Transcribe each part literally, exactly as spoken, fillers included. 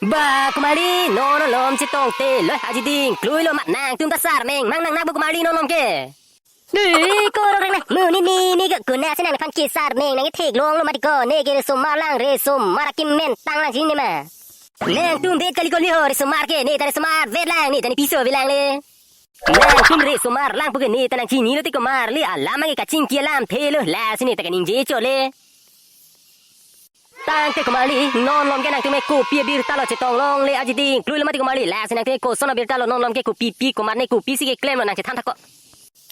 Ba, kumali, non malom chetongte, loi aji ding, kluilo ma nangtum ta sarmeng mang nang nang ba kumali non malom ke. Dei, korok reng na, muni ni ni ke kuna si nangphan ke sarmeng nang theklonglo mati ko, ne ke resomar lang, resomar akim men tang lang jin ne ma. Nangtum det kali ko ni ho, resomar ke, ne ta resomar vet lang, ne ta ne piso vet lang le. Nangtum resomar lang pu ke ne ta nangchinilo ti kumali, alam ke kachingki alamthe lo, lasi ne ta kaningje chot le. Tangte kumali, non malom ke nangtum ke kopi abirta lo chetong longle aji ding, kluilo mati kumali, lasi nangtum ke koson abirta lo non malom ke kopi pi komat ne kopi si keklemlo nang chethan thak ko.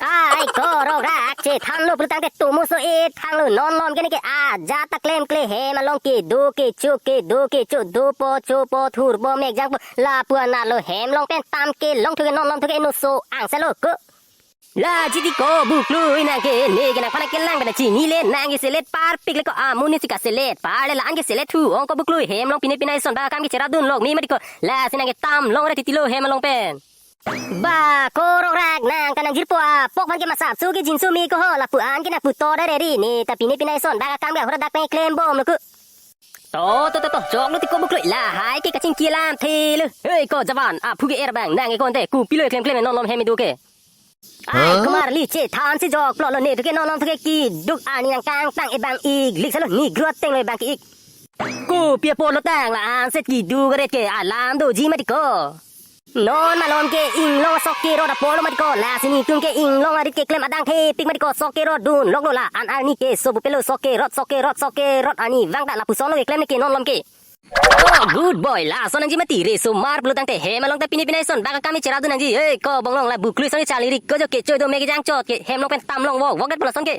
Ai, korok rak chethanlo pulotangte tomo so-et thanglo non malom ke ne ke ajat ta klemkle hem along kedo kecho kedo kecho dopo chopo thurpo mekjangpo lapu anat lo hem along pen tam kelong thu ke non malom thu ke no so angse lo ko. La jiti ko buklui nang ke ne ke nangphan kelang pen chinile nang ke selet parpik le ko amonit si kaselet par le la-an ke selet thu ong ko buklui hem along pine pine son ba kam ke cherap dun lok me mati ko lasi nang ke tam longre titi lo hem along pen. Ba, korok rak nang ta nangjirpo apok aphan ke masap su ke jinsu me ko ho, lapu an ke nangpu to dare ri, ne ta pine pine son ba kam ke ahura dak pen klem bom lo ko. To, to, to, to, choklo ti ko buklui lahai ke kachingki alamthe lo. Hei ko javan, aphu ke er bang, nang ke konte, kopilo klemklem non malom hem do ke. Ai, kumali chethan si joklo lo ne thu ke non malom thu ke kiduk ani nang kangtang ebang ik lik salo ni gruat teng lo ebang ke ik. Kopi apor lo tang la-an set kiduk aret ke alam doji mati ko. Non malom ke inglong sok kerot apor lo mati ko, lasi netum ke inglong arit keklem adang thepik mati ko, sok kerot dun loklo la-an arni ke so bupelo sok kerot sok kerot sok kerot ani vang ta lapuson lo keklem ne ke non malom ke. Oh, good boy, lason nangji mati resomar pulotangte hem along ta pine pine son ba kam cherap dun nangji, hei ko bonglong la buklui son ni chalirik ko jo kecho do mekjang chot ke hem along pen tam long vok vok det pulason ke.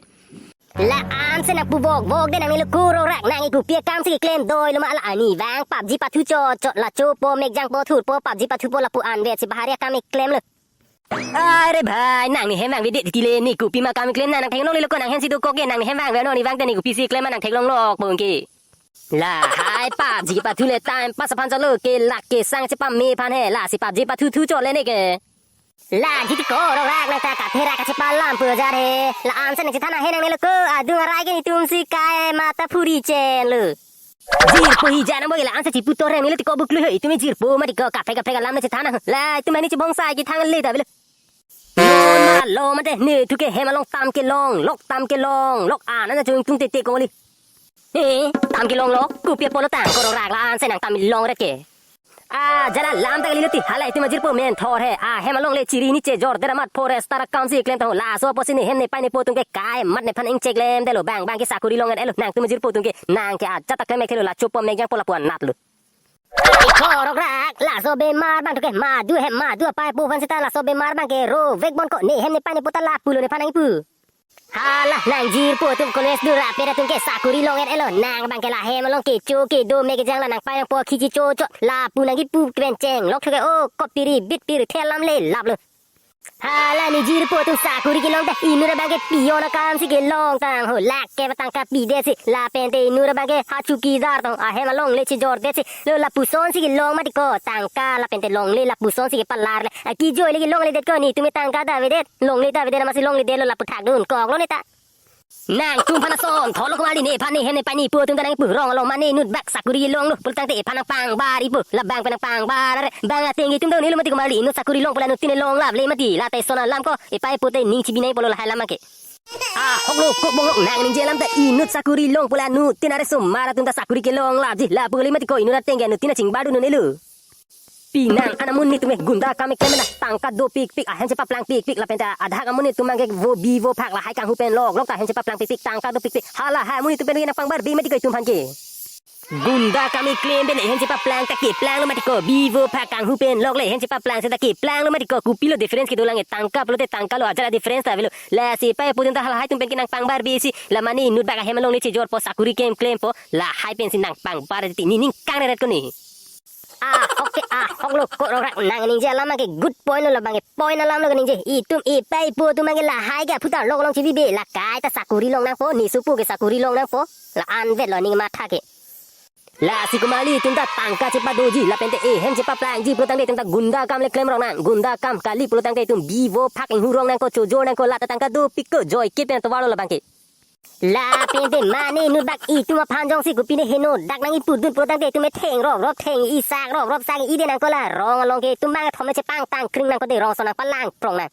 La-an si nangpu vok vok det nang ne lo korok rak nang ke kopi akam si keklem doi lo ma la ani vang PUBG pathu chot chot la chopo mekjangpo thurpo PUBG pathupo lapu an vet si bahari akam keklem lo. Are bhai, nang ne hem vang vedet titi le ne kopi ma kam keklem nang nang theklongle lo ko nang hem si dokok ke nang ne hem vang ve non ne vang te ne kopi si klem ma nang theklong lok bong ke. Lahai PUBG pathu le time pass aphan chotlo ke lak kesang chepame aphan he lasi PUBG pathu thu chot le ne ke. La jiti korok rak nang ta kaphe rak kachepalam pu jar he. La-an si nang chethan ahe nang ne lo ko adung arai ke netum si kai mata phuri chen lo. Jirpo hi jana boy la-an si chipu to reng ne lo ti ko buklui he itum jirpo mati ko kaphe kaphe alam ne chethan ahe. La itum ne chibong sai kethang le ta belo. Non malom ante ne thu ke hem along tam kelong lok tam kelong lok an an chung tung te te kongli. He, tam kelong lok, kopi apor lo tang korok rak la-an si nang tam longret ke. Ah, jala lam ta kali lo ti, hala itum jirpo men thor he. Ah, hem along le chiri ni chejor deramat forest tara kam si klem ta ho laso apotsi ne hem ne pai ne po atum ke kai mat nephan ingchek lem det lo bang bang ke sakuri longret lo nangtum jirpo atum ke nang ke ajat ta klem ek thelo la chopo mekjangpo lapu anat lo. Ai, korok rak, laso bemar bang thu ke madu he madu apai po aphan seta laso bemar bang ke ro vek bon ko ne hem ne pai ne po ta lapu lo nephan nangpu. Hala nangjirpo atum college dura pera atum ke sakuri longret lo nang bang ke la hem along kecho kedo mekjang la nang pai nang po khichi cho cho lapu nang kipu pen chenglok thu ke o kopiri bit pir thelam le lap lo. Hala ne jirpo atum sakuri kelong ta inut abang ke peon akam si kelong tang ho lak ke tangka pidet si lapen te inut abang ke ha chowkidar tong ahem along le chejor det si lo lapuson si kelong mati ko tangka lapen te longle lapuson si kepalar le akijoi le kelongle det ko netum tangka ta avedet longle ta avedet amatsi longle det lo lapu thak dun kok lo ne ta. Nangtum aphan ason thor lo kumali nephan ne hem ne pai ne po atum ta nangpu rong along mane inut bak sakuri longlo pulotangte ephan nangpangbar ipo labang pen nangpangbar are bang ateng itum dong ne lo mati kumali inut sakuri long pula inut tin long lap le mati late son alam ko epai po te ning chibi nai polo lahai lam ke. Ahok lo kok bonglok nang ningje alam ta inut sakuri long pula inut tin are somar atum ta sakuri kelong lapji lapu le mati ko inut ateng ke inut tin achingbar dun ne lo. Pinang an amonit atum ke gunda kam keklem na tangka dopikpik ahem chepaplang pikpik lapen ta adhak amonit atum abang ke vo bi vo phak lahai kanghu pen lok lok ta ahem chepaplang pikpik tangka dopikpik hala hai amonit atum pen nangpangbar bi mati ko itum aphan ke. Gunda kam keklem pen ahem chepaplang ta keplang lo mati ko bi vo phak kanghu pen lok le ahem chepaplang seta keplang lo mati ko kopilo difference kedo lang e tangka pulote tangka lo ajat difference ta avelo lasi pai po atum ta hala hai atum pen ke nangpangbar bi si la mane inut bak ahem along le chejorpo sakuri keklempo lahai pensi nangpangbar ti ne ning kangret ko ne. Ahok ke ahok lo korok rak nang ningje alam ke good point lo labang ke point alam lo ningje itum epai po atum ke lahai ke aphutar lok long chibi be la kai ta sakuri long nangpo ne supu ke sakuri long nangpo la anvet lo ning matha ke. Lasi kumali itum ta tangka chepadoji lapen te ehem chepaplangji pulotangte itum ta gunda kam le klem rong nang gunda kam kali pulotangte itum bi vo phak inghu rong nang ko chojor nang ko la ta tangka dopik ko joike pen tovar lo labang ke. Lapen te mane inut bak itum aphan jongsi kopine heno dak nang-ipudun pulotangte itum etheng rop rop theng, isak rop rop sak-i de nangkok, la rong along ke itum bang thom chepangtang kring nangkok de, rong aso nangpalang prong nang.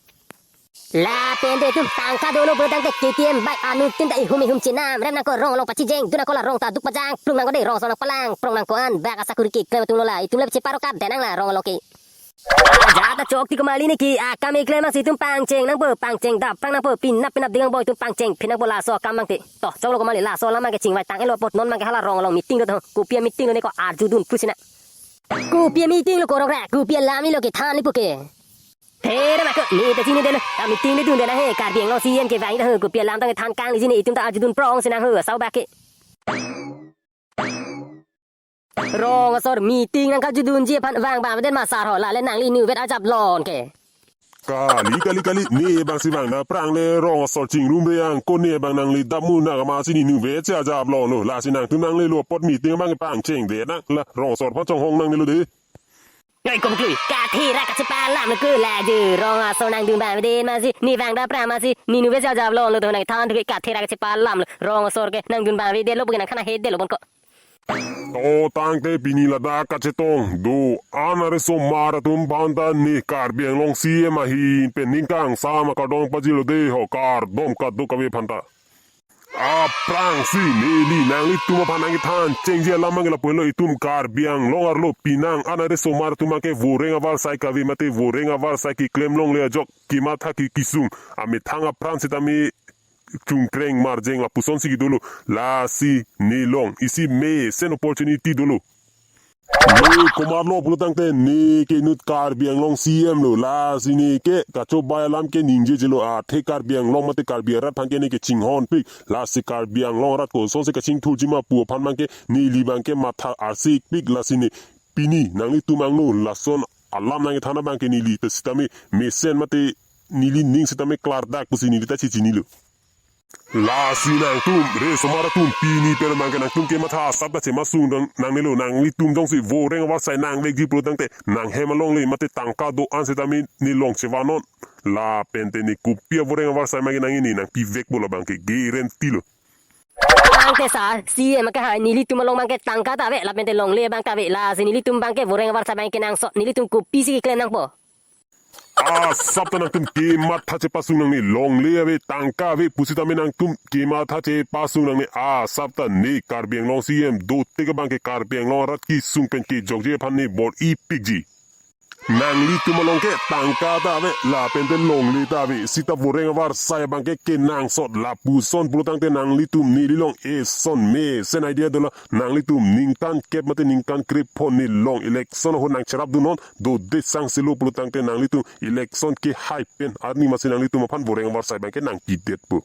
Lapen te itum tangka dolo pulotangte K T M bike anuttin ta ihum ihum chenam rem nangkok, rong along pachijengdun nangkok, la rong ta duk pajangplung nangkok de, rong aso nangpalang prong nangkok, an bak asakuri keklem atumlo, la itum le cheparokap de nang la rong along ke. Ajat ta chok ti komali ne ke akam keklem si itum pangcheng nangpo, pangcheng dap pang nangpo, pinap pinap ding nangpo, itum pangcheng phin nangpo laso akam bang te. To choklo komali, laso alam bang ke chingvai tang-etlo apot non bang ke hala rong along meeting do to, kopi a-meeting lo ne ko arjudun pusi na. Kopi a-meeting lo korok ra, kopi alam lo kethan lipo ke. There ma ko ne ta chinidelo, ta meeting le dun de nang he, Karbi Anglong C M kevang ta he, kopi alam ta kethan kangleji ne, itum ta arjudun prong si nang he, sau bak ke. Rong asor meeting nangkarjudunji aphan vang bang avedet ma sar ho, lale nangli inutvet arjap lon ke. Kali, kali, kali, ne bang si vang dapprang le rong asor chingrum re yang, ko ne bang nangli dapmu nang ma si ne inutvet si arjap lonlo, lasi nangtum nanglelo apot meeting bang pangcheng de nang, la rong asor aphan chonghong nangnelo de. Ngai kom klui, kathera kachepalam lo ke laje, rong asor nangdun bang avedet ma si, ne vang dapprang ma si, ne inutvet si arjap lonlo to, nangthan thu ke kathera kachepalam lo, rong asor ke nangdun bang avedetlo pu ke nangthan ahedetlo bon ko. To tangte pini ladak kachetong do-an arisomar atum aphan ta ne Karbi Anglong C M ahin pen ning kangsam akardom pajirlo de ho, kardom kadokave aphan ta. Aphrangsi neli nanglitum aphan nangkethan chengji alam bang ke lapu henlo, itum Karbi Anglong arlo penang an arisomar atum bang ke voreng avarsai kave mate voreng avarsai keklem longle ajok kematha ke kesung amethang apran sitame chungkreng marjeng lapusonsi kedolo, lasi ne along isi mesen opportunity dolo. Ne komatlo pulotangte ne ke inut Karbi Anglong C M lo, lasi ne ke kachobei alam ke ningjejelo, athe Karbi Anglong mate Karbi arat aphan ke ne ke chinghonpik, lasi Karbi Anglong arat kosonsi kachingthurji ma pu aphan bang ke neli bang ke matha arsikpik, lasi ne pini nanglitum angno lason alam nangkethan abang ke neli ta sitame mesen mate neli ning sitame klardak pusi neli ta chechinilo. Lasi nangtum resomar atum pini pen bang ke nangtum kematha asap ta chemasung dang nangnelo, nanglitum jongsi voreng avarsai nangvekji pulotangte nanghem alongle mate tangka do-an sitame ne along chevanon. Lapen te ne kopi avoreng avarsai bang ke nang ini nangpivekpo, labang ke guarantee lo. Tangte sar, C M kehai, nelitum along bang ke tangka ta ave, lapen te longle bang ta ave, lasi nelitum bang ke voreng avarsai bang ke nangsot, nelitum kopisi keklem nangpo. Asap ta nangtum kematha chepasung nangne, longle ave, tangka ave pusitame nangtum kematha chepasung nangne, asap ta ne Karbi Anglong C M dote ke bang ke Karbi Anglong arat kesung pen kejokji aphan ne bor-ipikji. Nanglitum along ke tangka ta ave, lapen te longle ta ave, sita voreng avarsai bang ke kenangsot, lapuson pulotangte nanglitum neli along eson mesen idea dolo, nanglitum ningkan kep mate ningkan krephonne along election ahut nangcherapdunnon, dode sangselo pulotangte nanglitum election kehai pen arni masi nanglitum aphan voreng avarsai bang ke nangpidetpo.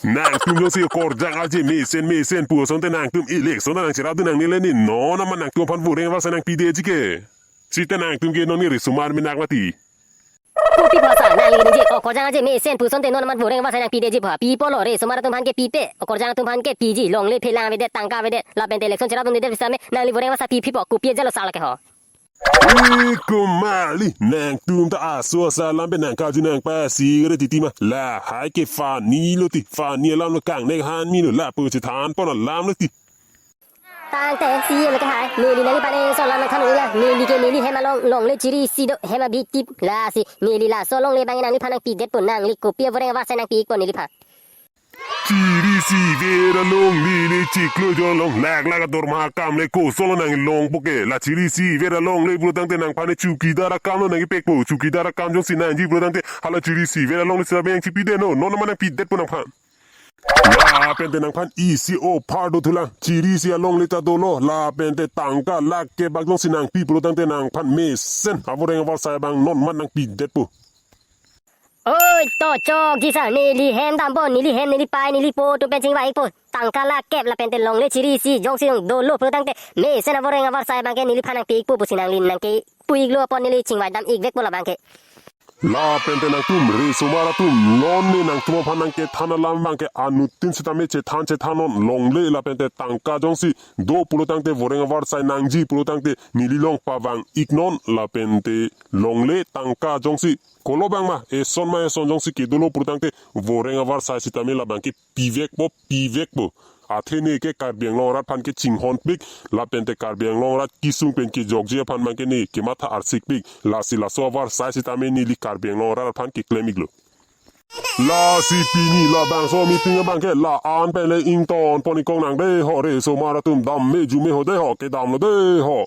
Nangtum jongsi okorjang aje mesen mesen pu asonte nangtum election ta nangcherapdun nangnele, ne non amat nangtum aphan voreng avarsai nangpidetji ke. Sita nangtum ke non ke resomar menak mati. Kopi pulo sar, nangli ningje okorjang aje mesen pu asonte non amat voreng avarsai nangpidetji pu, pi pulo, resomar atum aphan ke pipe, okorjang atum aphan ke piji, longle phelang avedet, tangka avedet, lapen te election cherapdundedet pusitame nangli voreng avarsai pi, pipo, kopi ajatlo sar lake ho. E komali, nangtum ta aso asa alam pen nangkarju nangpasi re titi ma, lahai ke funny lo ti, funny alam lo, kangnek hanmi lo, lapu chethanpon alam lo ti. Tangte C M kehai, neli nangliphan eson alam nangthan ula, neli ke neli hem along longle chiri isi do, hem abitip, lasi neli laso longle bang nangliphan nangpidetpo, nangli kopi avoreng avarsai nangpi-ikpo neliphan. Chiri isi ver alongle le chiklo jolong, lak lak adorma akam le kosonlo nanglongpo ke, la chiri isi ver alongle pulotangte nangphan ne chowkidar akam lo nangkepekpo, chowkidar akam jongsi nangji pulotangte hala chiri isi ver alongle sita bang chipidetnon, non amat nangpidetpo nangphan. Lapen te nangphan isi offer do thulang, chiri isi alongle ta dolo, lapen te tangka lak kep bak jongsi nangpi pulotangte nangphan mesen avoreng avarsai bang non amat nangpidetpo. Oi, to chokji sar, neli hem dampo, neli hem, neli pei, neli po atum pen chingvai-ikpo. Tangka lak kep lapen te longle chiri isi jongsi dolo pulotangte mesen avoreng avarsai bang ke neliphan nangpi-ikpo pusi nangli nangkepu-iklo apot neli chingvai dam-ikvekpo labang ke. Lapente nangtum resomar atum, lone nangtum aphan nangkethan alam abangke anuttin sitame chethan chethan non longle, lapente tangka jongsi do pulotangte voreng avar sai nangji pulotangte neli long pavang iknon, lapente longle tangka jongsi kolo bang ma eson ma eson jongsi kedolo pulotangte voreng avar sai sitame labangke pivekpo, pivekpo. Athe ne ke Karbi Anglong arat aphan kechinghonpik, lapente Karbi Anglong arat kesung pen kejokji aphan abangke ne kematha arsikpik. Lasi laso avar sai sitame neli Karbi Anglong arat aphan keklem iklo. Lasi pini labangso meeting abangke la-an pen le ingtonpon ik kong nang de ho, resomar atum dam me ju me ho de ho, kedamlo de ho.